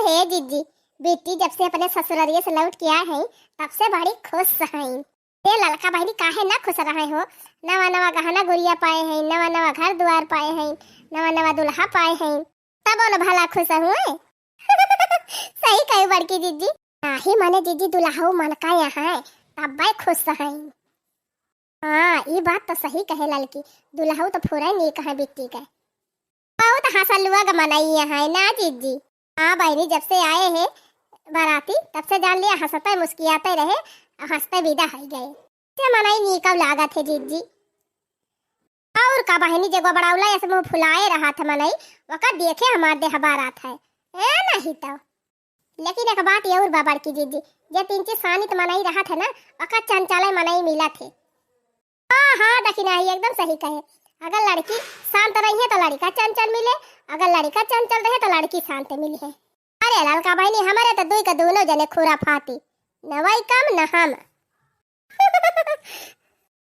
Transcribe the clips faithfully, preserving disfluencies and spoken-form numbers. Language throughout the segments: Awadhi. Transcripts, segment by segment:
ए जीजी, बिट्टी जब से अपने ससुररिये से लौट के आए हैं, तब से बड़ी खुश हैं। ए ललका बहिनी, काहे ना खुश रहे हो? नवा नवा गहना गुरिया पाए हैं, नवा नवा घर दुआर पाए हैं, नवा नवा दुल्हा पाए हैं, तब न भला खुश हुए। सही कही बड़की जीजी। नाही मने जीजी, दुल्हऊ मन का यहाँ है, तब खुश हैं। हाँ, ई बात तो सही कहे ललकी, दुल्हऊ तो फुरे नीक है बिट्टी के। बहुत हंसलुआ ग मनई है ना जीजी? हाँ बहिनी, जब से आए हैं बाराती, तब से जान लिया हंसते मुस्कियाते रहे, हंसते विदा हो गए। से मनई नीकव लागत है जीजी। और का बहिनी, जे गोबड़ौला ऐसे मुंह फुलाए रहा था मनई, वका देखे हमार देह बारात है। ए नहीं तो। लेकिन एक बात ये और बा बड़की जीजी, जे तीन चीज सानित मनई रहत है ना, ओका चंचले मनई मिलत है। हाँ, हाँ, दखिनाही एकदम सही कहे। अगर लड़की शांत रही है तो लड़का चंचल मिले, अगर लड़का चंचल रहे तो लड़की शांत मिले है। अरे ललका बहिनी, हमारे तो दुई का दोनों जने खुराफाती, न वही कम न हम।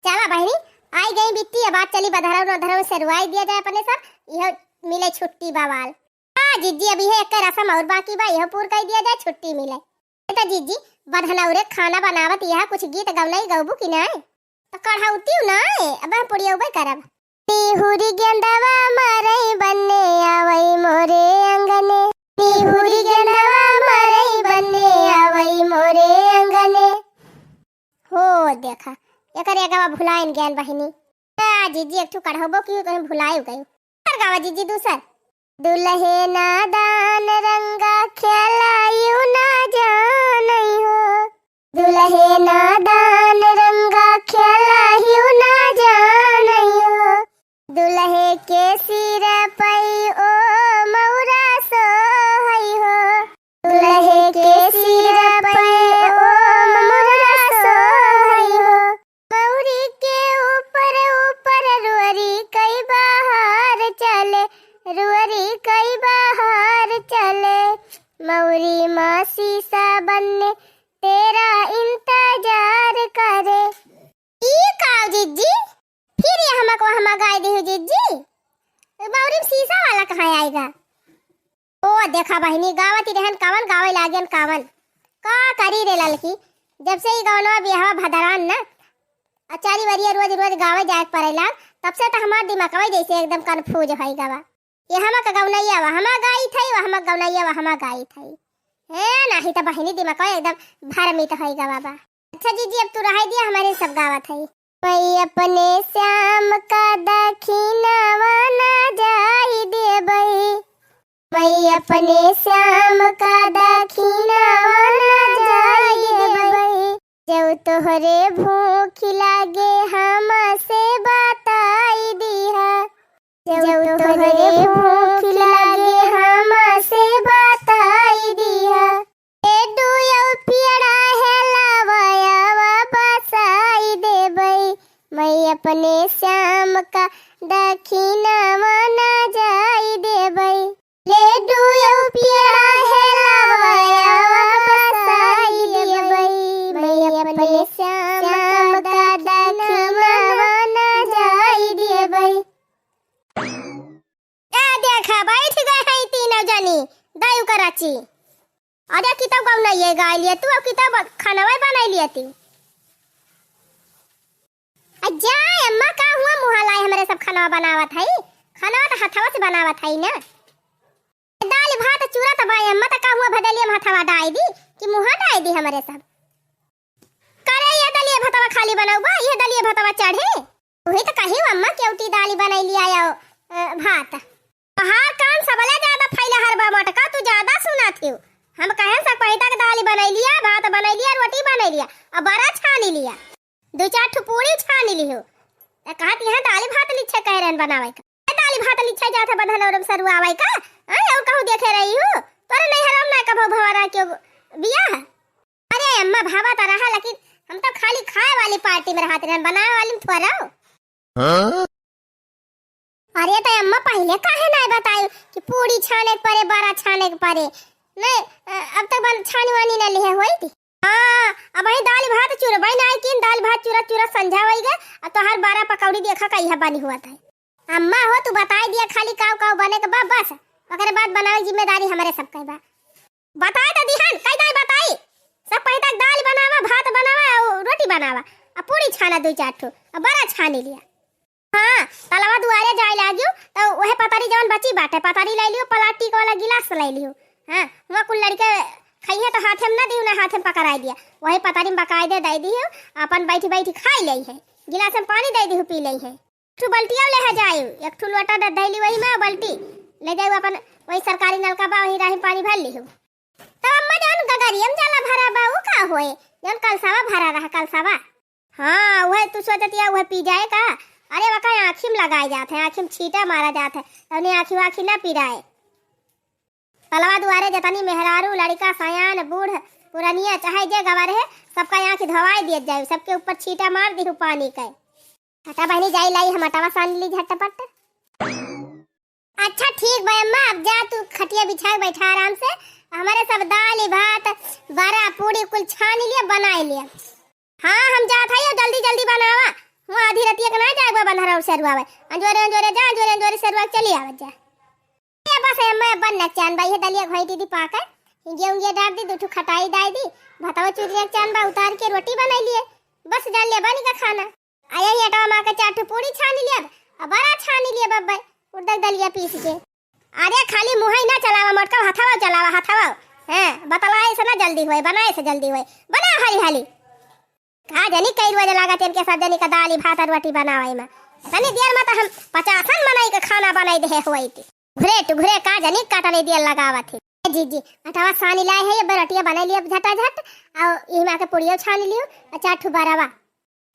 चला बहिनी, आई गई बिट्टी, अब बात चली बधरौन उधरौन से रुआई दिया जाए अपने सब, यह मिले छुट्टी बवाल। हाँ जीजी, अभी है एक रसम और बाकी बा, यह पूर कर दिया जाए, छुट्टी मिले। ए तो जीजी, बधनौरे खाना बनावत यह कुछ गीत गवनई गौबू की नाय? तो कढ़ौती नाय, अब हम पुड़ियौबे करब। निहुरी गेंदवा मरई बने आवई मोरे अंगने, निहुरी गेंदवा मरई बने आवई मोरे अंगने। हो देखा, एकर एगवा भुलाइन गैन बहिनी। आ जीजी, एक ठू कढ़ौबो की कहीं भुलायु गयु। दूसर गावा जीजी, दूसर। दुलहे नादान रंगा खेलायु ना जानई हो, दुलहे नादान रंगा खेलायु ना जानई हो, दुलहे के सिर पई ओ मौरा सोहई हो, दुलहे के सिर पे ओ मौरा सोहई हो। मौरी के ऊपर ऊपर रुअरी कई बहार चले, रुअरी कई बहार चले। मौरी माँ शीशा बने तेरा इंतजार करे। ई का जीजी? फिर ये हमक वहमा गाय दिहु जीजी? मौरी में शीशा वाला कहाँ आएगा? ओ देखा बहिनी, गावत ही रहन कावन, गावे लागेन कावन। का करी रे ललकी, जब से ई गवनवा बियाहवा भदरान ना, आ चारी वरिया रोज रोज गावे जाए के पड़े लाग, तब से तो हमार दिमागवा जैसे एकदम confuse होई गवा। ये हमक गवनैया वा हमा गाई थई, वा हमक गवनैया वा हमा गाई थई। हे नाही तो बहिनी दिमागवा एकदम भरमित होई गवा बा। अच्छा जीजी, अब तू रहाई दिया, हमारे सब गावत है। मैं अपने श्याम का दखिनवा ना जाई देबई, मैं अपने श्याम का दखिनवा ना जाई देबई। जब तोहरे भूख लागे हमसे बताई दिहा, जब तोहरे भूख लागे हमसे बताई दिहा। ए डुयौ पियड़ा हेलावा आवा बसाई देबई, मैं अपने श्याम का दखिनवा ना जाई देबई। ले डुयौ पियड़ा हेलावा आवा बसाई देबई, मैं अपने श्याम का दखिनवा ना जाई देबई। ए देखा, बैठ गए हैं तीनों जनी, दयू कराची। अरे कितौ गौनैये गाय लिए तू, अब कितौ ब-, खानवा बनाई लिए ती। आ जा अम्मा, का हुआ मुँह लाई हमरे सब खानवा बनावत है, खानवा तो हथवा से बनावत है ना। दाल भात चूरा तो बा अम्मा, तो का हुआ भदलिया में हथवा डाई दी कि मुँह डाई दी हमरे सब। करे ये दलिया भतवा खाली बनौबा, ये दलिया भतवा चढ़े। उहे तो कही अम्मा केवटी दाली बनैली आयो, अ, भात। तोहार कान सबले ज्यादा फैला हर बा मटका, तू ज्यादा सुना थियो। हम कहेन सब पहिता के दाली बनैलिया, भात बनैलिया, रोटी बनैलिया, अब बरा छानी लिया, दो चार ठो पूड़ी छानी लिहो। त कहत यहाँ दाली भात लिच्छे कह रहन बनावे का। ए, दाली भात लिच्छे जात है बधन और सरुआवे का? हाँ, और कहूँ देखे रही हो? तोरे नैहर में ना कभो भवरा के बियाह? अरे अम्मा, भावा तो रहा, लेकिन हम तो खाली खाए वाली पार्टी में रहत रहन, बनावे वाली में थोड़ा रहो। हाँ? अरे तो अम्मा, पहले काहे नहीं बताई कि पूड़ी छाने के परे, बरा छाने के परे? नहीं, अ, अब तक बन-, छानी वानी ना लिहे होई थी। हाँ, अब वही दाल भात चूरबई नहीं किन, दाल भात चूरा चूरा संझा होई गए, अब तोहार बरा पकौड़ी देखा कहिया बनी हुआ था। अम्मा हो, तू बताई दिया खाली काव काव बने के बा, बस। ओकरे बाद बनावे जिम्मेदारी हमरे सब के बा। बताए तो दिहन, कई दाई बताई। सब पहिले तक दाल बनावा, भात बनावा, अउ रोटी बनावा, अउ पूड़ी छाना दुइ चार ठो, अउ बरा छानी लिया। हाँ, तलवा दुआरे जाए लागियो, तो वहे पतरी जवन बची बाटे, पतरी लै लियो, प्लास्टिक वाला गिलास लै लियो। हाँ, हुआँ कुल लड़िके खइहे तो हाथे में ना दियो, ना हाथे में पकड़ाई दिया। वही पतरी में बकायदे दै दियो, अपन बैठी बैठी खाई लेइहे। गिलास में पानी दै दियो, पी लेइहे। एक ठो बल्टिया लेहे जाई, एक ठो लोटा दे धैली वही में बल्टी ले जाई, अपन वही सरकारी नलका बा, वही राही पानी भर लिहू। तब अम्मा जौन गगरिया में जाला भरा बा, उ का होए, जौन कलसावा भरा रहा, कलसावा। हाँ, उहे तू सोचतिया, उहे पी जाए का? अरे वका आँखी में लगाए जात है, आँखी में छींटा मारा जात है, तौने आँखी वाँखी ना पिराए। तलवा दुआरे जतनी मेहरारू, लड़िका, सयान, बूढ़, पुरनिया, चाहे जे गवा रहे, सबका आँखी धोवाए दिए जाए, सबके ऊपर छींटा मार दिहू पानी के। हटा बहिनी, जाई लाई हम अटवा सान ली झटपट। अच्छा ठीक बा अम्मा, अब जा तू खटिया बिछा के बैठा आराम से। हमरे सब दाल भात, बरा पूड़ी कुल छान लिया, बनाए लिया। हाँ हम जात हई, जल्दी जल्दी बनावा। हुआँ आधी रतिया के ना जाए बा बंधरा और सरुआवे। अंजोरे अंजोरे जा, अंजोरे अंजोरे सरुआ के चली आवत जा। ए बस अम्मा, अब बन चान बा, ये दलिया घोई दीदी पाके, हिंगिया उंगिया डार दी, दू ठो खटाई डाई दी, भतवा चूरिया चान बा उतार के रोटी बनाई लिए, बस डाल लिया बनी का खाना। आ यही अटवा मा के चार ठो पूड़ी छानी लियब, आ बरा छानी लियब अब्बे, उड़द के दलिया पीस के। अरे खाली मुँहई ना चलावा मोटका, हथवा चलावा, हथवा। हैं, बतलाए से ना जल्दी होए, बनाए से जल्दी होए। बना हाली हाली। का जनी कई रोज लागत इनके सब जनी का दाल भात और रोटी बनावे में। तनी देर में तो हम पचासन मनई के खाना बनाई दे होई थी। घुरे टुघुरे का जनी काटले देर लगावत थी। ए जीजी, अटवा सानी लाए है, ये बरटिया बनाई लिया झटाझट, और इमा के पुड़ियो छानी लियो, और चार ठो बरावा।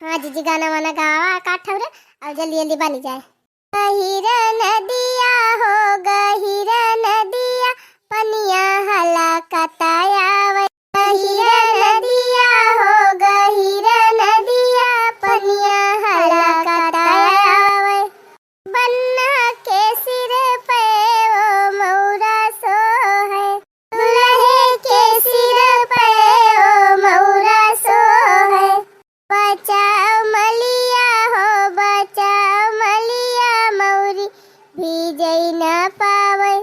हाँ जीजी, गाना वाना गावा, काट ठौरे, और जल्दी जल्दी बनी जाए। गहिरा नदिया हो, गहिरा नदिया, पनिया हला कतायावे। गहिरा नदिया हो, गहिरा नदिया, पनिया हला कतायावे। बन्ना के सिर पे ओ मौरा सोहे, दुलहे के सिर पे ओ मौरा सोहे। बचाओ मलिया हो, बचाओ मलिया, मौरी भीजई ना पावे।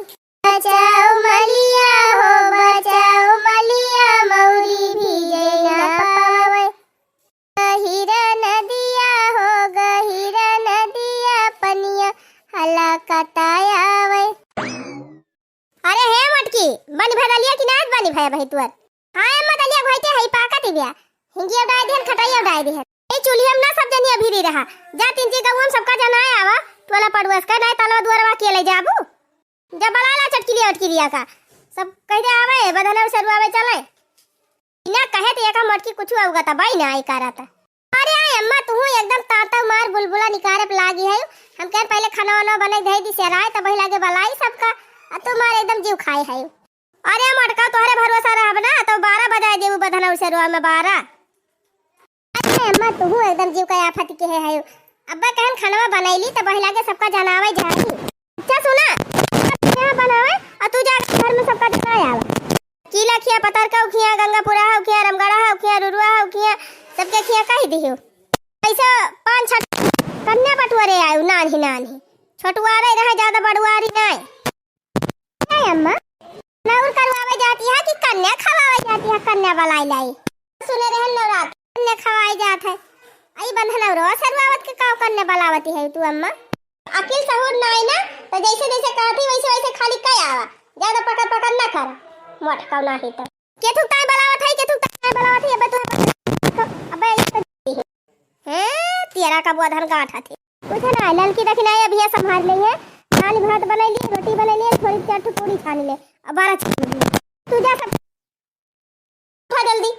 बचाओ मलिया हो, बचाओ मलिया, मौरी भीजई ना पावे। गहिरा नदिया हो, गहिरा नदिया, पनिया हला कतायावे। अरे हे मोटकी, बनी भय दलिया कि नाय बनी भय बही तुअर? हाँ अम्मा, दलिया घोइते हई, पाकत ही बिया। हिंगिया डाय दिहन, खटाइया डाय दिहन। ए चूल्हिया में ना सब जनिया भिरी रहा। जा तीन जी गौवा में सबका जनाए आवा। टोला पड़ोस का नाय तलवा दुआरवा के ले जाबू। जब बलाला चटकिलिया उटकिलिया का। सब कह दे आवे, बधनौर सरुआवे चले। बिना कहे त एका मोटकी कुछु अवगत बाई ना आई करत। अरे आय अम्मा, तुहू एकदम ताता मार बुलबुला निकारे पे लागी है। हम कहे पहिले खाना वाना बनाई धई दी सेराय, तब वही लागे बलाई सबका। आ तू मार एकदम जीव खाए है। अरे मोटका, तोहरे भरोसा रहब ना, तो बारह बजाए देबू बधनौर सरुआ में बारह। अरे अम्मा, तुहू एकदम जीव का आफत के है, है। अब्बा कहन खानवा बनैली, तब वही लागे सबका जनावे जाई। अच्छा सुना, यहाँ बनावे, और तू जा घर में सबका जनाए आवा। कीला खिया, पतरका खिया, गंगापुरा हो खिया, रमगढ़ा हो खिया, रुरुआ हो खिया, सबके खिया कह दियो। ऐसे पाँच छठ कन्या बटुआरे आयु, नान्ही नान्ही। छोटुआरे रहे, ज्यादा बड़ुआरी नाय। ए अम्मा, नौर करवावे जाती है कि कन्या खवावे जाती है, कन्या बलाई लाई। सुने रहे नवरात्र कन्या खवाई जात है। आई बंधन और सरुआवत के काव कन्या बलावती है तू अम्मा? अकिल सहूर नाय ना, तो जैसे जैसे कहती वैसे वैसे खाली कह आवा। ज्यादा पकड़ पकड़ ना करा। मोट कौन ही तो। केथुक ताई बलावत है, केथुक ताई बलावत है, अबे तू अबे, अबे, हैं, तेरा का बुआ धन गांठ हथे। कुछ ना, ललकी दखिनाई अभी ये संभाल लेइहे। दाल भात बनैली, रोटी बनैली, थोड़ी चार ठो पूरी छान ले। अब बारह छान ले। तू जा सब उठा जल्दी।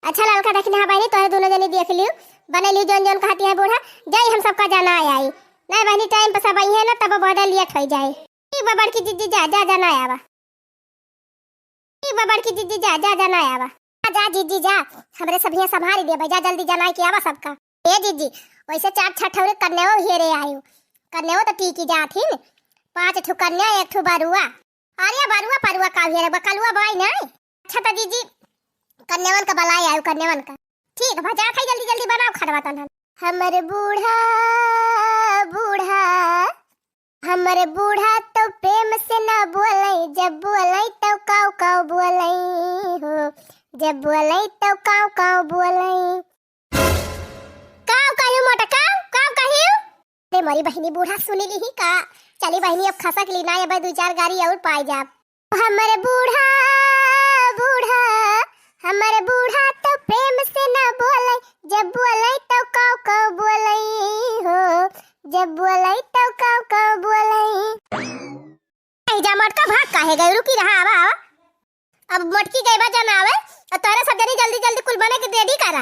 अच्छा ललका दखिना बहिनी, तोहरे दोनों जनी देख लियो, बनैली जौन जौन कहती है बूढ़ा, जाई हम सबका जनाए आई। नहीं बहिनी, टाइम पर सब आई है ना, तब बहुत लेट हो जाए। ठीक बा बड़की जीजी, जा, जा, जनाए आवा। ठीक बा बड़की जीजी, जा, जा, जनाए आवा। जा, जा, जीजी, जा, हमरे सब हियाँ संभारी देबे, जा, जल्दी जनाए के आवा सबका। ए जीजी, वैसे चार छठौरे कन्याओ हेरे आयु, कन्याओ तो टीकी जात हिन, पाँच ठो कन्या, एक ठो बरुआ। अरे बरुआ परुआ का हेरे, बकलुआ बाई नहीं। अच्छा तो जीजी, कन्यावन का बलाए आयु, कन्यावन का। ठीक बा, जात है, जल्दी जल्दी बनाओ खानवा तनहन। हमर बूढ़ा, बूढ़ा, हमर बूढ़ा तो प्रेम से ना बोले, जब बोले काव काव बोलई। काव कहियो मोटका, काव कहियो? अरे मोरी बहिनी, बूढ़ा सुनी लिही का? चली बहिनी, अब खसक ली ना, अब दुइ चार गारी अउर पाइ जाब। हमरे बूढ़ा, बूढ़ा, हमरे बूढ़ा तो प्रेम से ना बोलई, जब बोलई तो काव काव बोलई हो, जब बोलई तो काव काव बोलई। नहीं जा मोटका, भाग काहे गई? रुकी रहा, आवा, आवा। अब मोटकी गई बा जनावे, अउर तोहरे सब जनी जल्दी जल्दी कुल बने के ready करा।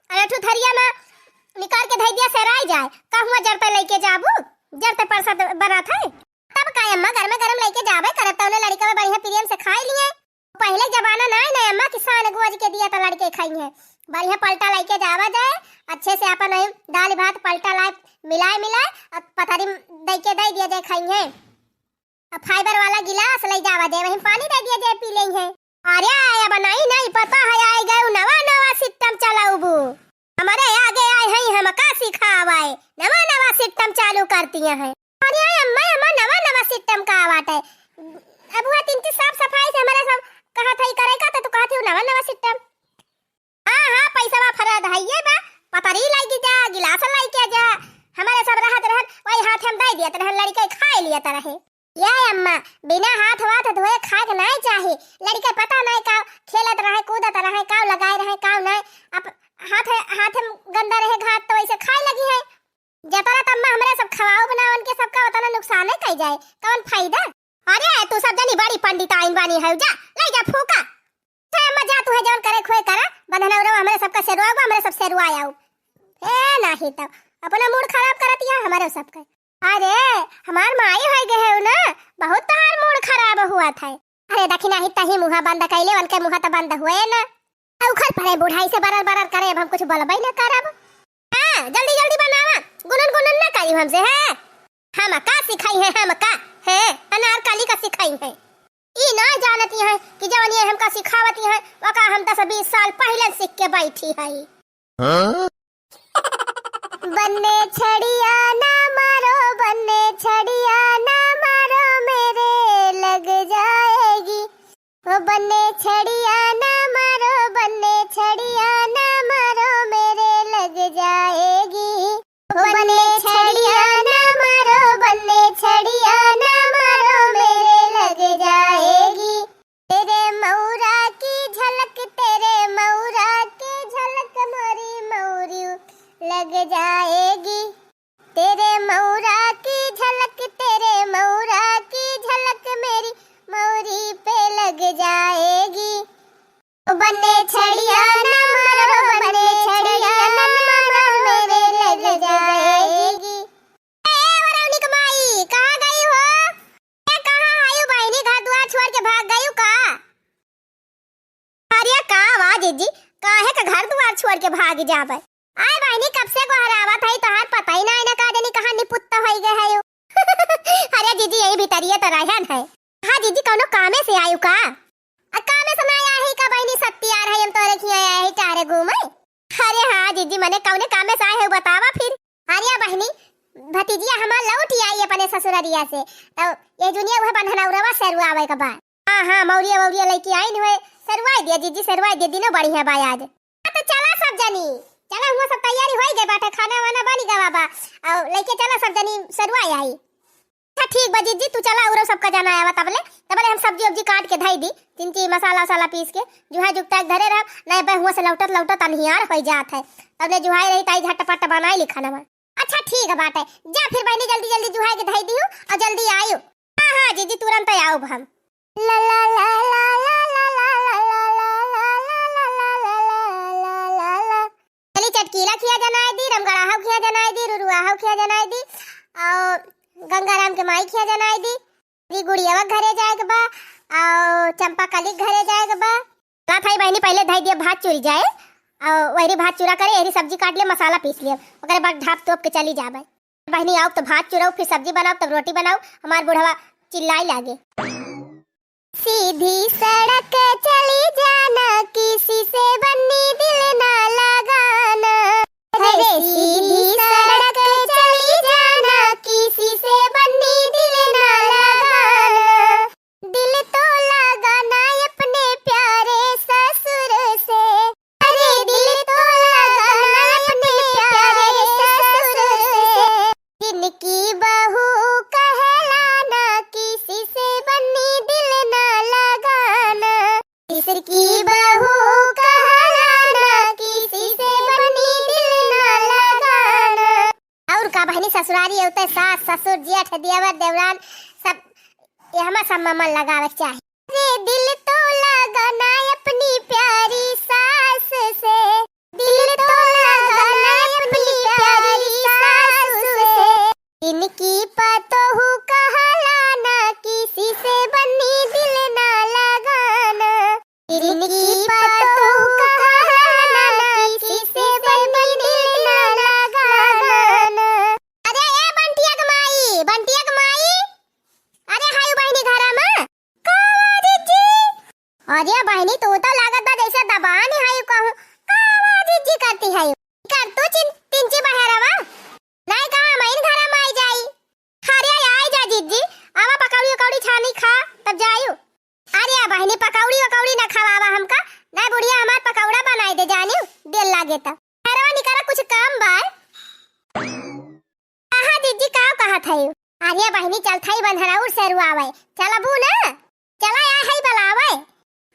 अरे ठू थरिया में निकाल के धई दिया, सेराई जाए। का हुआ, जर पे लइके जाबू? जर ते परसाद बनात है। तब का अम्मा, गरमे गरम लइके जाबे करब, तउने लड़िका में बढ़िया प्रेम से खाई लिए। पहिले जमाना नाहीं ना अम्मा, किसान गोज के दिया त लड़के खाई हैं। बढ़िया पलटा लइके जावा जाए, अच्छे से अपन दाल भात पलटा लाए, मिलाए मिलाए, अउर पथरी में दइके दइ दिया जाए, खाई हैं। अब fiber वाला गिलास लइ जावा जाए, वहीं पानी दइ दिया जाए, पी लेई हैं। अरे अब नाहीं, नाहीं पता है, आइ गए नवा नवा system चलाउबू। हमरे आगे आए हैं, हमका सिखावे, नवा नवा system चालू करती हैं। अरे अम्मा, अम्मा, नवा नवा system का बाटे? अब हुआ तीन चीज साफ सफाई से हमरे सब कहत है करे का, तो तू कहत है नवा नवा system। हाँ, हाँ, पैसवा फरद हइये बा, पतरी लइके जा, गिलास लइके जा, हमरे सब रहत रहन, वही हाथ हम दइ दियत रहन, लड़िके खाइ लियत रहे। ये अम्मा, बिना हाथ वाथ धोए खाए के नाहीं चाही। लड़िके पता नाहीं का खेलत रहे, कूदत रहे, का लगाए रहे, का नाहीं। अब हाथ, हाथ में गंदा रहे घात तो वैसे खाए लगी है। जतरा त अम्मा हमरे सब खवाओ बनावन के सबका उतना नुकसाने कइ जाए, कौन फायदा? अरे तू सब जनी बड़ी पंडिताइन बानी है, जा, लइ जा फूका। हे अम्मा, जा, तुहे जौन करे खोए करा, बंधनौरा हमरे सबका सेरुआ बा, हमरे सब सेरुआ आउ। ए, नाहीं तउ, अपना mood खराब करत यहाँ हमरे सबका। अरे, हमार माई होइ गए है ना, बहुत तोहार mood खराब हुआ था। अरे, देखी नाहीं, तही मुँहा बंद कइले, उनके मुँहा त बंद हुए ना। उखड़ पड़े बुढ़ाई से बरर बरर करे, अब हम कुछ बोलबे ना करब। हाँ, जल्दी जल्दी बनावा, गुनन गुनन ना करी हमसे, हैं? हमका सिखाई है, हमका, हैं? अनारकली का सिखाई है। ई ना जानती हैं कि जवन ये हमका सिखावती हैं, वका हम दस बीस साल पहिले सीख के बैठी है। हाँ? बन्ने छड़िया ना मारो, बन्ने छड़िया ना मारो, मेरे लग जाएगी। ओ बन्ने छड़िया ना मारो, बन्ने छड़िया ना मारो, मेरे लग जाएगी। ओ बन्ने छड़िया ना मारो, बन्ने छड़िया ना मारो, मेरे लग जाएगी। तेरे मौरा की झलक, तेरे मौरा की झलक, मोरी मौरी लग जाएगी। तेरे मौरा की झलक, तेरे मौरा की झलक मेरी मौरी पे लग जाएगी। ओ बन्ने छड़िया ना मारो, बन्ने छड़िया ना मारो, मेरे लग जाएगी। ए, ए, वरौनी के माई, कहाँ गई हो? ए, कहाँ आयु बहिनी, घर दुआर छोड़ के भाग गयू का? अरे का वा जीजी, काहे के घर दुआर छोड़ के भाग जाबे? आय बहिनी, कब से गोहरावत हई, तोहार पता ही नाई ना का जानी कहाँ निपुत्त होई गए हयू। अरे जीजी, यही भीतरिये तो रहन है। हाँ जीजी, कौनो कामे से आयू का? आ कामे से ना आही का बहिनी, सत्ती आ रही, हम तोरे खिया आए ही चारे घूमे। अरे हाँ जीजी, मने कौने कामे से आए है बतावा फिर। अरे बहिनी, भतीजिया हमार लौट आई अपने ससुररिया से, तो ये दुनिया वह बंधनौरवा सेरुआवे के बाद। हाँ, हाँ, मौरिया, मौरिया लइके आइन हुए, सेरुआई दिया जीजी, सेरुआई दिया, दिनो बढ़िया बा आज। हाँ, तो चला सब जनी, चला, हुआ सब तैयारी होई गए बाटे, खाना वाना बनी गवा बा, और लइके चला सब जनी सेरुआई आई। अच्छा ठीक बा जीजी, तू चला, औरो सबका जाना आवा तबले, तबले हम सब्जी उब्जी काट के धई दी, चिंची मसाला उसाला पीस के, जुहा जुगता के धरे रहब, नहीं बे हुआ से लौटत लौटत अन्हियार होई जात है, तबले जुहाई रही ताई झटपट बनाई ली खाना। अच्छा ठीक बाटे, जा फिर बहिनी जल्दी जल्दी जुहाई के धई दिहू और जल्दी आयु। हाँ, हाँ, जीजी, तुरंत आउब हम। ला, ला, ला। चली, चटकीला खिया जनाई दी, रमगड़ाहू खिया जनाई दी, रुरुआहू खिया जनाई दी, और गंगाराम के माई खिया जनाई दी। री गुड़ियावा घरे जाए के बा, और चंपा कली घरे जाए के बा। ला थाई बहिनी, पहले धई दिया भात चुरी जाए, और वहरी भात चुरा करे, यहरी सब्जी काट लिया, मसाला पीस लिया, ओकरे बाद ढाप तोप के चली जाबे। बहिनी, आउब तो भात चुराउब, फिर सब्जी बनाउब, तब रोटी बनाउब, हमार बुढ़वा चिल्लाई लागे। सीधी सड़क चली जाना, किसी से बन्नी दिल ना लगाना। अरे सीधी सड़क चली जाना, किसी से बन्नी दिल ना लगाना। दिल तो लगाना अपने प्यारे ससुर से। अरे ते सास, ससुर, जेठ, देवर, देवरान, सब, ये हमा सब में मन लगावे के चाही। रे दिल तो लगाना अपनी प्यारी सास से, दिल तो लगाना अपनी प्यारी सास से। इनकी पतोहू कहलाना, किसी से बन्नी दिल ना लगाना। इनकी पतोहू कहलाना, किसी से बन्नी दिल ना लगाना। अरे ए बंटिया के माई, बंटिया के माई, अरे हाय बहिनी घरा में। का बा जीजी? अरे बहिनी, तू तो लागत बा जैसे दबान है कहूँ। का बा जीजी करती है? कर तू चिन-, तिनची बहरवा। नहीं कहा हम इन घरा में आई जाई। अरे आई जा जीजी, आवा पकौड़ी उकौड़ी छानी खा, तब जायू। अरे बहिनी, पकौड़ी उकौड़ी ना खवावा हमका, नहीं बुढ़िया हमार पकौड़ा बनाई दे जानी, देर लागे तब। घरवा निकला, कुछ काम बा। आहा जीजी, का कहत हयू? अरे बहिनी, चलत हई बन्हरौर से रुआवे। चलबू ना? चला आ हई बलावे।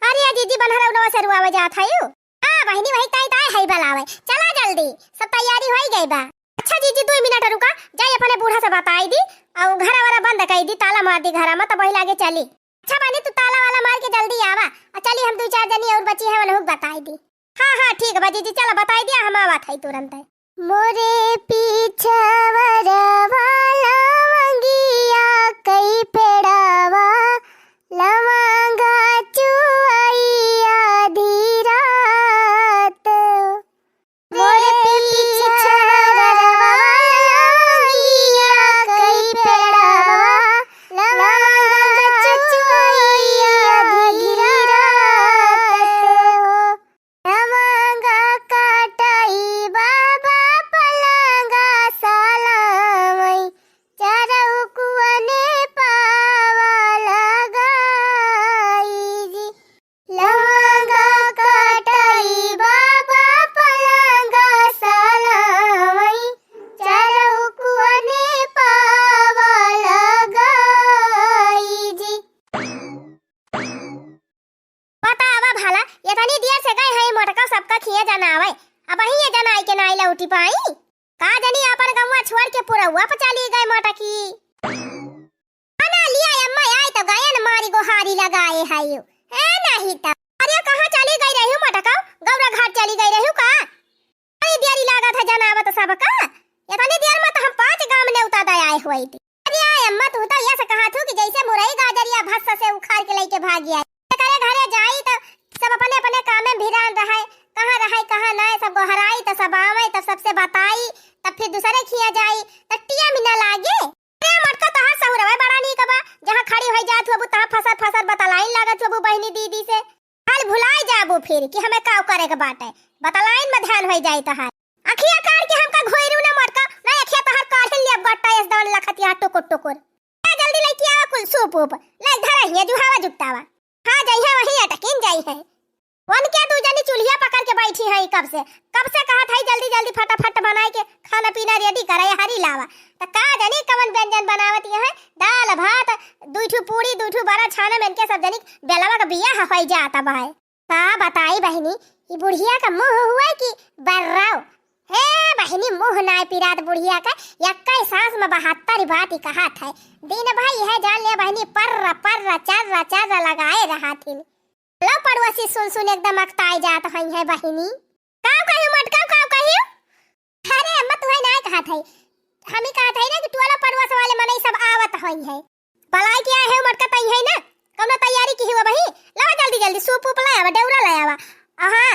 अरे जीजी, बन्हरौरवा से रुआवे जात हयू? हाँ बहिनी, वही ताई ताई हई बलावे। चला जल्दी, सब तैयारी होई गई बा। अच्छा जीजी, दो मिनट रुका, जाई अपने बूढ़ा से बताई दी, और घरा वरा बंद कई दी, ताला मार दी घरा में, तब वही लागे चली। अच्छा बहिनी, तू ताला वाला मार के जल्दी आवा, और चली हम दो चार जनी और बची है, उन्हें बताई दी। हाँ, हाँ, ठीक बा जीजी, चला बताई दिया, हम आवत हई तुरंत। मोरे पीछे वरवा लवंगिया कई पेड़वा, लवंगा चुआई आधी रात। मोरे पीछे वरवा लवंगिया कई पेड़वा, लवंगा चुआई आधी रात। लवंगा काटाई बाबा पलंगा सालामई, चरउकुअने पावा लगाई जी। लवंगा काटाई बाबा पलंगा सालामई, चरउकुअने पावा लगाई जी। बतावा भला, एतनी देर से गए हैं मोटका, सबका खिए जनावे, अबहीं ये जनाई के नाई लौटी पाई। का जनी आपन गौवा छोड़ के पुरौवा पे चली गए मोटकी। अना लिया अम्मा, आई तो गयन मारी गोहारी लगाए है यू। ए नहीं तो। अरे कहाँ चली गई रही मोटका? गौरा घाट चली गई रही का? बड़ी देरी लागत है जनावत सबका। एतनी देर में तो हम पाँच गांव नेवता दे आए हुए थी। अरे आय अम्मा, तू तो यस कहत हूँ कि जैसे मुरई गाजरिया भस्स से उखाड़ के लेके भागी आई। एकरे घरे जाई तो सब अपने अपने काम में भिरान रहे, कहाँ रहे कहाँ नाय, सब गोहराई तो सब आवे, तब सबसे बताई, तब फिर दूसरे खिया जाई, तो टिया भी ना लागे। अरे मोटका, तोहार सहुरवे बड़ा नीक बा, जहाँ खड़ी होई जात हबू तहाँ फसर फसर बतलाइन लागत हबू बहिनी दीदी से। हाल भुलाई जाबू फिर कि हमें का करे के बाटे। बतलाइन में ध्यान होई जाई तोहार। अखिया काढ़ के हमका घोयरू ना मोटका, ना अखिया तोहार काढ़ लिया बट्टा एस दवन लखत यहाँ टुकुर टुकुर। जा जल्दी लेके आवा कुल सूप ऊप, ले धरा हिया जुहावा जुगतावा। हाँ जइहे वही अटकिन जइहे। उनके दू जनी चूल्हिया पकड़ के बैठी हैं कब से, कब से कहत है जल्दी जल्दी फटाफट बनाए के खाना पीना रेडी करे हरी लावा। त का जनी कवन व्यंजन बनावत है, दाल भात, दुई ठू पूड़ी, दुई ठू बड़ा छाना में इनके सब जनी बेलवा का बियाह होई जाता बा। का बताई बहिनी, ई बुढ़िया का मुँह हुआ कि बर्राव। हे बहिनी, मुँह नाय पिरात बुढ़िया का, यक्कै सांस में बहत्तर बात ही कहत है। दिन भर यह जान ले बहिनी, पर्र, पर्र, चर्र, चर्र लगाए रहत हिन। लो पड़ोसी सुन सुन एकदम अकताई जात हई है बहिनी। काव कहियो मटकाव, काव कहियो? अरे अम्मा, तुहे नाय कहत है, हम ही कहत है ना कि टोला पड़ोस वाले मनई सब आवत हई है। बलाई के आए है, मटका तई है ना, कौनो तैयारी की हुआ बही? लावा जल्दी जल्दी सूप ऊप ले आवा, डेउरा ले आवा। आ हाँ,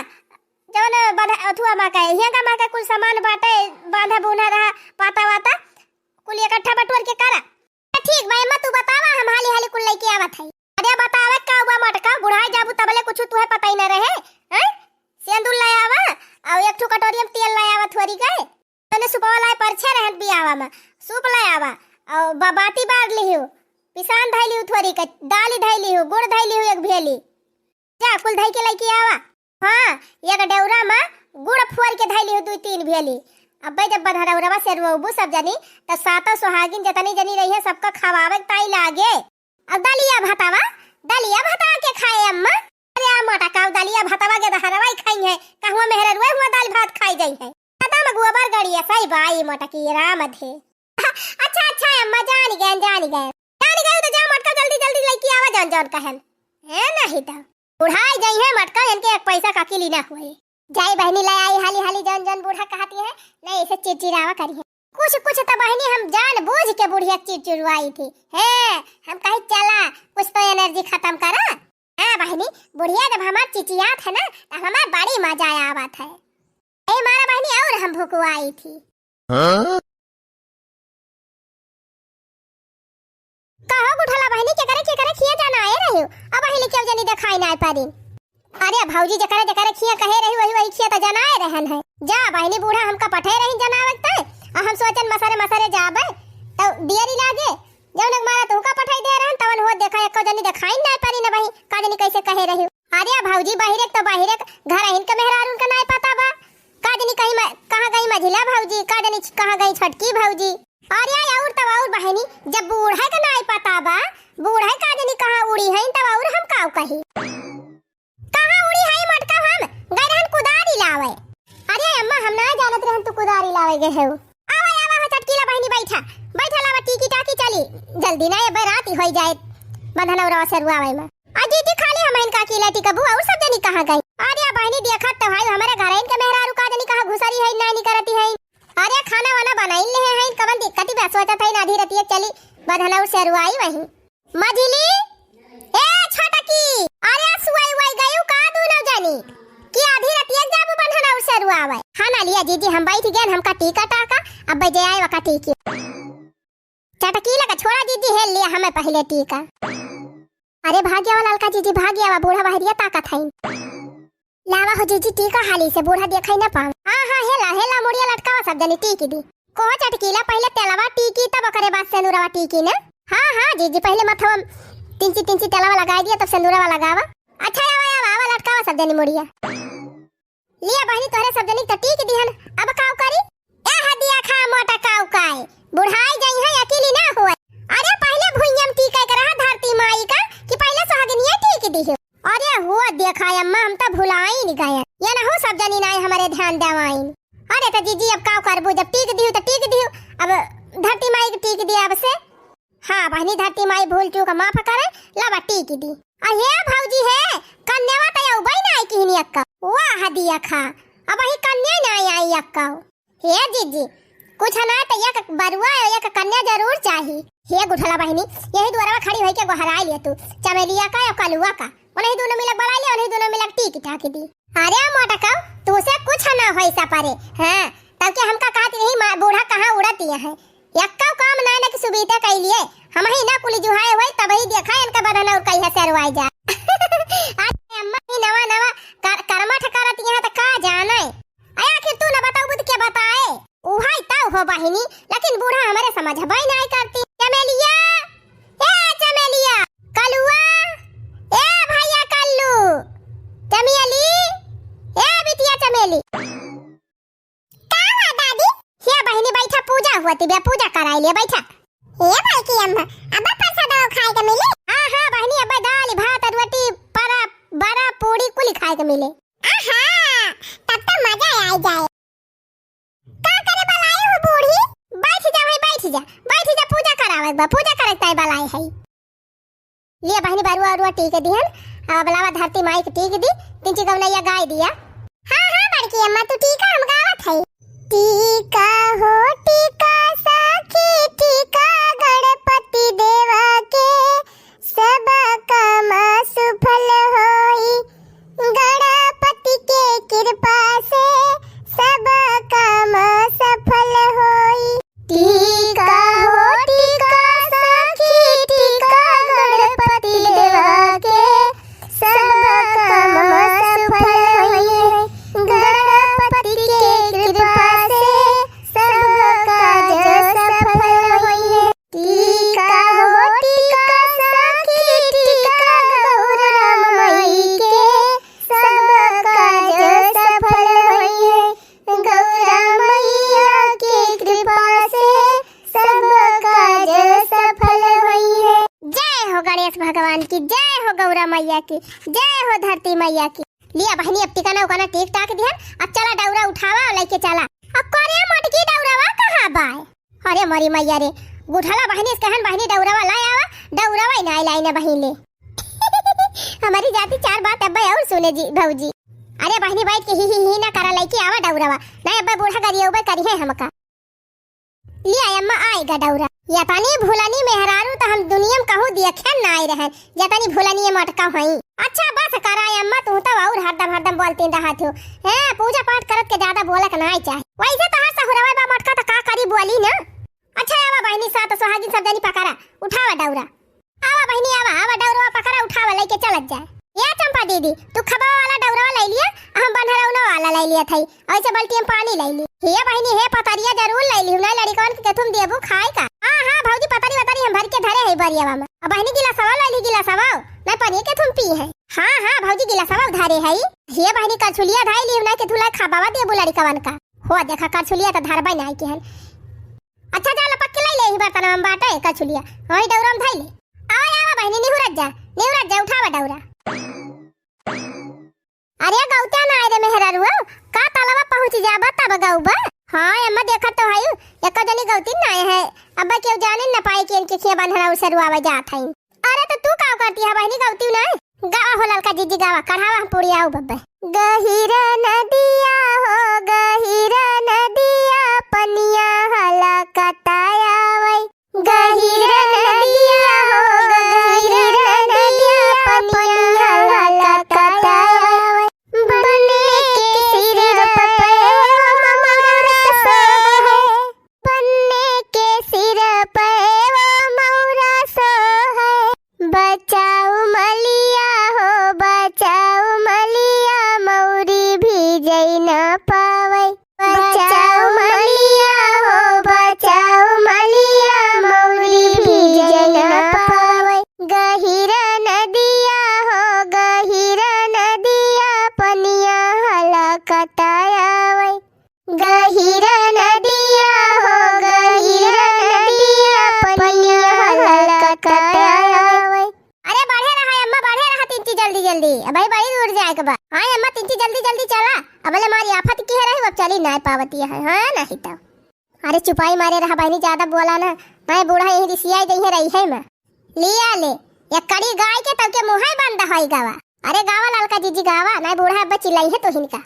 जवन बंधा अथुआ माँ का, हियाँ का माँ का कुल सामान बाटे, बांधा बूंधा रहा, पाता वाता, कुल इकट्ठा बटोर के करा। ठीक बा अम्मा, तू बतावा, हम हाली हाली कुल लेके आवत हई। अरे बतावे का बा मटका, बुढ़ाई जाबू तबले कुछ तुहे पता ही न रहे, हैं? सेंदूर ले आवा, और एक ठो कटोरी में तेल ले आवा थोरी के। तने सुपवा लाए परछे रहन बियावा में, सूप ले आवा, और बा-, बाटी बार लिहू, पिसान धई लिहू थोरी के, दाल धई लिहू, गुड़ धई लिहू एक भेली। जा, कुल धई के लइके आवा। हाँ, एक डेउरा में गुड़ फोर के धई लिहू दुई तीन भेली। अब्बे जब बन्हरौरवा से रोबू सब जनी, तब सातों सुहागिन जतनी जनी रही है, सबका खवावे के ताई लागे। अब दलिया भतावा, दलिया भतावा के खाए अम्मा? अरे आ मोटा काऊ दलिया भतावा के दहरवा ही खाई है, कहवा मेहररुए हुआ दाल भात खाई जाई है। खतम गोबर गड़िया सही बाई मोटा की राम धे। अच्छा, अच्छा, अम्मा, जान गए, जान गए। जान गए तो जा मोटका, जल्दी, जल्दी लइके आवा, जौन, जौन कहन। है नहीं तो। बुढ़ाई गई है मोटका, इनके एक पैसा का किली ना हुए। जाई बहिनी, ले आई हाली, हाली, जौन, जौन बूढ़ा कहती है, नहीं, इसे चिड़चिड़ावा करी है। कुछ, कुछ तो बहिनी हम जान बूझ के बुढ़िया चिड़चिड़वाई थी। है, हम कही चला, कुछ तो एनर्जी खत्म करा। हाँ बहिनी, बुढ़िया जब हमार चिचियात है ना, तब हमार बड़ी मजा आवत है। ए मारा बहिनी, और हम भुकुआई थी। हाँ? कहो गुठला बहिनी, केकरे, केकरे खिया जाना आए रही हो? अब बहिनी केहू जनी देखाई ना पारी। अरे भौजी, जेकरे, जेकरे खिया कहे रही, वही, वही खिया तो जनाए रहन है। जा बहिनी, बूढ़ा हमका पठे रही जनावे के, और हम सोचन मसरे, मसरे जाबे, तो दियरी लागे। जौन एक मारा तुहका पठाई दे रहन, तवन हो देखा, एको जनी देखाई ना परी ना बही, का जनी कैसे कहे रही। अरे भौजी, बहिरे के तो बहिरे के, घर अहिन के मेहरारून के नाय पता बा। का जनी कहीं म-, कहाँ गई मझिला भौजी, का जनी छ-, कहाँ गई छोटकी भौजी। अरे और तब और बहिनी, जब बूढ़ा के नाय पता बा, बूढ़ा का जनी कहाँ उड़ी है, तब और हम काव कही। कहाँ उड़ी है मोटका, हम गए रहन कुदारी लावे। अरे अम्मा, हम ना जानत रहन तू कुदारी लावे गए हो। आवा, आवा हो चटकीला बहिनी, बैठा, बैठा, लावा टीकी टाकी चली। जल्दी ना, ये रात ही होई जाए, बंधन और सेरुआवे में। आ जीजी, खाली हम इनका अकेला टिकबू, और सब जनी कहाँ गई? अरे बहिनी, देखत तो है, हमारे घर इनके मेहरारू का जनी कहाँ घुसरी है, नानी करती है। अरे खाना वाना बनाई ले है, कवन दिक्कत बा, सोचत है ना आधी रतिया चली बंधन और सेरुआई वहीं। मझिली, ए छोटकी, अरे सुआई उआई गयू का दूनो जनी? कि आधी रतिया जाबू बंधन और सेरुआवे? हाँ ना लिया जीजी, हम बैठ गए, हमका टीका टाका, अब बजे आए वका टीकी। चटकीला का छोड़ा दीदी, है लिया हमें पहले टीका। अरे भाग्य वाला ललका जीजी, भाग्य वा, बूढ़ा बहरिया ताकत है। लावा हो जीजी टीका हाली से, बूढ़ा देखाई ना पावे। हाँ, हाँ, हेला, हेला, मुड़िया लटकावा, सब जनी टीकी दी। को चटकीला पहले तेलवा टीकी, तब ओकरे बाद सेनुरवा टीकी ना। हाँ, हाँ जीजी, पहले मथवा तिंची, तिंची तेलवा लगाई दिया, तब सेनुरवा लगावा। अच्छा, आवा, आवा, आवा, लटकावा सब जनी मुड़िया। लिया बहिनी, तोहरे सब जनी तो टीक दिहन, अब काव करी? ए हदिया खा मोटा काव काय, बुढ़ाई जाई है, अकेली ना होए। अरे पहले भुइयम टीके के रहा धरती माई का, कि पहले सुहागिनिया टीक दिहु? अरे हुआ देखा अम्मा, हम तो भुलाइन गए, ये ना हो सब जनी नाई हमारे ध्यान देवाइन। अरे तो जीजी अब काव करबू, जब टीक दिहु तो टीक दिहु, अब धरती माई के टीक दिया अब से। हाँ बहिनी, धरती माई भूल चूक माफ करे, लावा टीकी दी। अहे भौजी हे, कन्यावा त अउबइ नाई किहिनी अक्का। वाह दिया खा, अबही कन्या नाई आई अक्का। हे जीजी, कुछ ना त एक बरुआ एक कन्या जरूर चाही। हे गुठला बहिनी, यही दुआरवा खड़ी होइके गोहराइ लिया तू, चमेलिया का या कलुआ का। उन्हीं दोनों मिलक बलाइ लिया, उन्हीं दोनों मिलक टीकी टाकी दी। अरे मोटकऊ, तू से कुछ ना होई सा परे। हाँ, तब के हमका कहत रही, माँ बूढ़ा कहाँ उड़त दिया है। यक्का काम ना न कि सुबीते कइ लिए। हमही ना कुली जुहाए होई, तबही देखा इनका बदन और कहिया से अरुआई जा। अरे अम्मा, ई नवा नवा कर-, करमठ करत यहाँ त का जाने। अरे आखिर तू न बताऊ बुध के बताए। उहाई तब हो बहिनी, लेकिन बूढ़ा हमरे समझबइ नाई करती। चमेलिया, ए चमेलिया, कलुआ, ए भैया कल्लू, चमेली, ए बिटिया चमेली। का हुआ दादी? हे बहिनी बैठा, पूजा हुआ तिबिया, पूजा कराई ले, बैठा। हे बड़की अम्मा, अब प्रसाद खाए के मिले? हाँ, हाँ बहिनी, अब दाल, भात, रोटी, परा, बरा, पूड़ी कुल खाए के मिले। आहा, तब तो मजा आ जाए। का करे बलाए हो बूढ़ी? बैठ जा भाई, बैठ जा, बैठ जा, पूजा करावे बा, पूजा करे ताई बलाए है। लिया बहिनी, बरुआ उरुआ टीके दिहन, अब लावा धरती माई के टीके दी, तिनची गवनैया गाय दिया। हाँ, हाँ, बड़की अम्मा, तू टीका हम गावत है। टीका हो टीका सखी, टीका गणपति देवा के, सब काम सुफल होई। गणपति के कृपा से सब काम सफल होई। टीका हो टीका सखी, टीका गणपति देवा के, सब काम सफल होई है। गणपति के कृपा से सब काज सफल होई है। टीका हो टीका सखी, टीका गौरा माई के, सब काज सफल होई है। गौरा मैया के कृपा से सब काज सफल होई है। जय हो गणेश भगवान की, जय हो गौरा मैया की, जय हो धरती मैया की। लिया बहिनी, अब टिकाना उकाना टीक टाक दिहन, अब चला डौरा उठावा और लइके चला। अब करे मोटकी डौरावा कहाँ बाय? अरे मोरी मैया रे, गुठला बहिनी से कहन बहिनी डौरवा लाय आवा, डौरवा ही नाय लाइन बहिनी। हमरी जाति चार बात अब्बे और सुने जी भौजी। अरे बहिनी बैठ के ही ही ही ना करा, लइके आवा डौरवा, नाय अब्बे बूढ़ा गरियउबे करिहैं हमका। लिया अम्मा आइगा डौरा। यतनी भुलनी मेहरारू त हम दुनिया में कहूँ देखे नाय रहन, जतनी भुलनी ये मोटका हई। अच्छा बस करा अम्मा, तू त और हरदम हरदम बोलती रहत हो। हैं, पूजा पाठ करत के ज्यादा बोले के नाय चाही। वैसे तोहार सहुरवा बा मोटका त का करी, बोली ना। अच्छा आवा बहिनी, सात सुहागिन सब जनी पकड़ा, उठावा डौरा। आवा बहिनी आवा, आवा डौरवा पकड़ा, उठावा, लइके चलत जाए। ए चंपा दीदी, तू खबवा वाला डौरवा लइ लिया, हम बन्हरौना वाला लइ लिया थई, ऐसे बाल्टी में पानी लइ ली। हे बहिनी, हे पतरिया जरूर लइ ली, नाय लड़िकवन के केथुम देबू खाए का। हाँ हाँ भौजी, पतरी वतरी हम भर के धरे है बरियावा में। अब बहिनी गिलासवा लइ ली, गिलासवा, नाय पानी केथुम पी है। हाँ हाँ भौजी, गिलासवा धरे है। हे बहिनी करछुलिया धइ ली, नाय केथुम लाय खबवा देबू लड़िकवन का। हो देखा करछुलिया त धरबे नाय के हन। अच्छा, जा लपक के लइ ले, ही बर्तन में बाटे करछुलिया, वही डौरा में धइ ले। आवा, आवा बहिनी, निहुरत जा, निहुरत जा, उठावा डौरा। अरे गौत्या ना आए रे मेहरारू, का तलवा पहुँच जाबा तब गौबा? हाँ अम्मा, देखत तो हई, एको जनी गौती ना आए है, अब केहू जाने न पाए कि इनके खिया बन्हरा उसरुआवे जात हई। अरे तो तू का करती है बहिनी, गौती ना? गावा हो ललका जीजी गावा, कढ़ावा हम पुड़िया हो बब्बे। गहिरा नदिया हो गहिरा नदिया, पनिया हला कतायावै। गहिरा नदिया हो गहिरा नदिया, पनिया हला कतायावै। बने के सिर पे वो मौरा सोहे, बने के सिर पे वो मौरा सोहे। बचाऊ मलिया हो बचाऊ मलिया, मौरी भी जई न पावै। बचाऊ मलिया हो बचाऊ मलिया, मौरी भी जई न पावै। गहिरा नदिया हो गहिरा नदिया, पनिया हला कतायावै। गहिरा नदिया हो गहिरा नदिया, पनिया हला कतायावै। अरे बढ़े रहा अम्मा, बढ़े रहा तिनची जल्दी जल्दी, अबही बड़ी दूर जाए के बा। हाँ अम्मा, तिनची जल्दी जल्दी चला, अबले मारी आफत की है रही, अब चली नाय पावती है, हाँ नहीं तो। अरे चुपाई मारे रहा बहिनी, ज्यादा बोला ना, नाय बूढ़ा यही रिसियाई दई है रही है मैं। लिया ले, एक कड़ी गाय के तब के मुँहे बंद होई गावा। अरे गावा ललका जीजी गावा, नाय बूढ़ा अब्बे चिल्लाई है तो हिनका।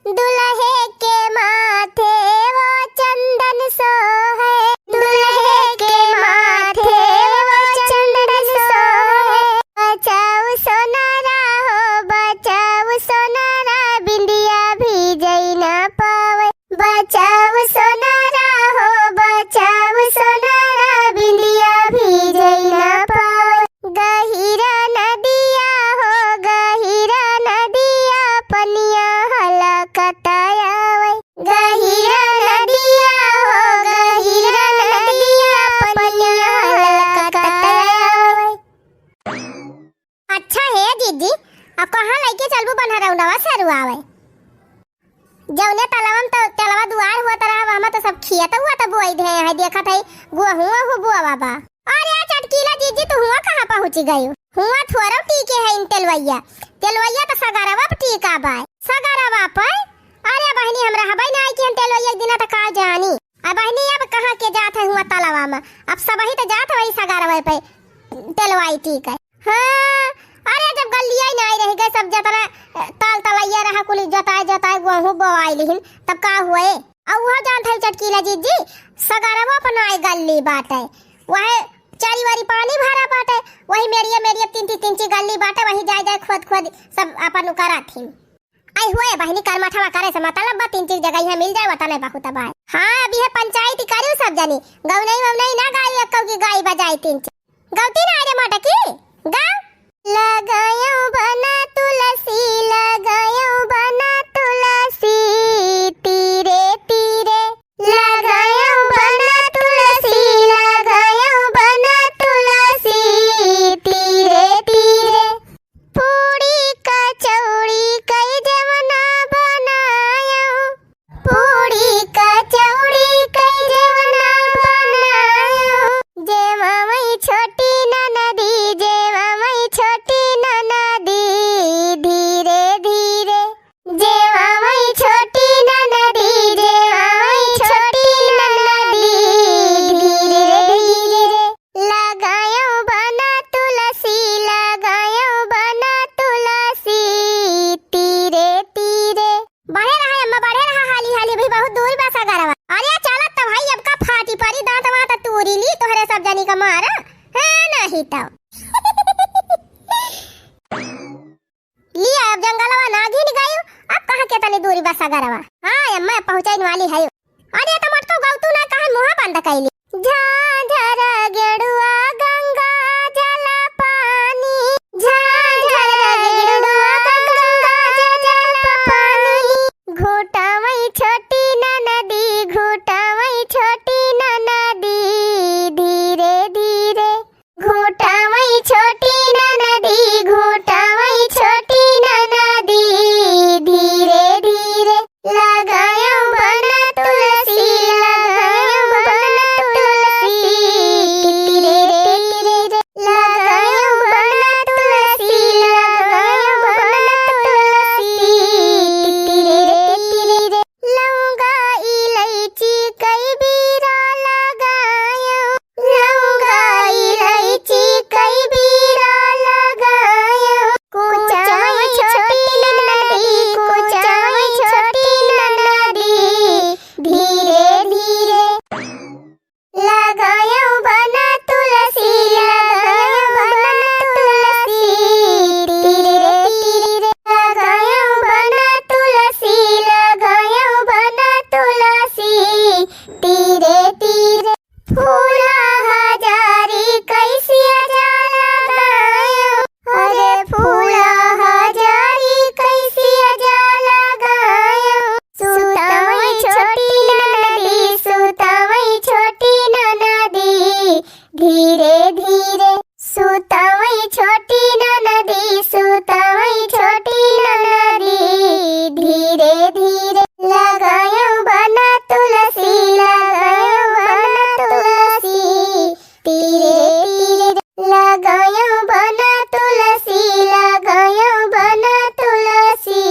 दुल्हे के माथे वो चंदन सोहे, दुल्हे के माथे वो चंदन सोहे। बचाऊ सोनारा हो बचाऊ सोनारा, बिंदिया भी जई न पावै। बचाऊ सोनारा हो बचाऊ सोनारा, बिंदिया भी जई न पावै। गहिरा नदिया हो गहिरा नदिया, पनिया हला कतायावै। गहिरा नदिया हो गहिरा नदिया, पनिया हला कतायावै। अच्छा हे जीजी, अब कहाँ लइके चलबू बन्हरौनवा सरुआवै? जौने तलवा में तो तलवा दुआर हुआ तरह, वहाँ तो सब खियत हुआ तो बोई दे है, देखत है, गुआ हुआ हु बोआ बा। अरे चटकीला जीजी, तू हुआ कहाँ पहुँची गई? हुआ थोरो टीके है इन तेलवैया, तेलवैया तो सगरवा पे टीका बा, सगरवा पे। अरे बहिनी, हम रहबै नाई कि हम तेलवैया एक दिना तो का जानी। अब बहिनी, अब कहाँ के जात है हुआ तलवा में, अब सबही तो जात है वही सगरवा पे तेलवाई टीके। हाँ, अरे जब गल्लिया ही नाई रह गए, सब जतना, अ, तल तलैया रहा, कुल जोताए जोताए गेहूं बोआई लिहिन, तब का हुए? और वो जानत है चटकीला जीजी, सगरवा पर नाई गल्ली बाटे, वह चारी वारी पानी भरा बाटे, वही मेरिया मेरिया तीन तीन तीन ची गल्ली बाटे, वही जाए जाए खोद खोद सब अपन उकरा थी। आई हुए बहिनी, करमठवा करे से मतलब बा, तीन ची जगह यहाँ मिल जाए, वतने बहुत बा। हाँ, अभी है पंचायती करू सब जनी, गौनई वौनई ना गाई, एक्को की गाई बजाई तीन ची। गौती ना रे मोटकी, गाओ। लगायो बना तुलसी, लगायो बना तुलसी, तीरे तीरे। लगायो बना तुलसी, लगायो बना तुलसी, तीरे तीरे। पूड़ी कचौड़ी कई जेवना बनायो, पूड़ी कचौड़ी कई जेवना बनायो, जेमा वही छोटी ननदी जे बा सगरवा। हाँ अम्मा, पहुँचइन वाली है। अरे त मोटकऊ गउतू ना, काहे मुँह बंद कइली? झांझर गेड़ुआ गंगा जल पानी, झांझर गेड़ुआ गंगा जल पानी, घुटावई छोटी ननदी, घुटावई छोटी ननदी, धीरे धीरे। घुटावई छोटी ननदी, घुटावई छोटी ननदी, धीरे धीरे। लगायो बन तुलसी, लगायो बन तुलसी, तितिरे रे तितिरे रे। लगायो बन तुलसी, लगायो बन तुलसी, तितिरे रे तितिरे रे। लौंगा इलैची कई बीरा लगायो, लौंगा इलैची कई बीरा लगायो। कुचावई छोटी ननदी, कुचावई छोटी ननदी, धीरे धीरे। लगायो बन तुलसी, लगायो बन तुलसी, तीरे तीरे। लगायो बन तुलसी, लगायो बन तुलसी, तीरे तीरे। फूला हजारी कैसिया जा लगायो, अरे फूला हजारी कैसिया जा लगायो। सुतावई छोटी ननदी, सुतावई छोटी ननदी, धीरे धीरे। सुतावई छोटी ननदी, सुतावई छोटी ननदी, धीरे धीरे। लगायो बन तुलसी, लगायो बन तुलसी, तीरे तीरे। लगायो बन तुलसी, लगायो बन तुलसी,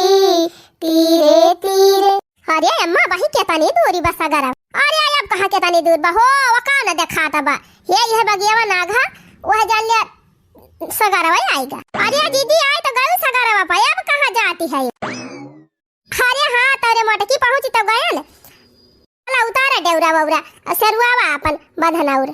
तीरे तीरे। अरे अम्मा, वही केतनी दूरी बा सगरवा। अरे अब कहाँ केतनी दूर बा हो, वो का न देखात बा। हे यह बगियावा नाघा, वह जान ले सगरवा आएगा। अरे दीदी आई तो गई सगरवा पा, अब कहाँ जाती है? अरे हाँ, तोरे मोटकी पहुँची तो गयल। चला उतारा डेउरा वउरा, और सरुआवा अपन बधन और।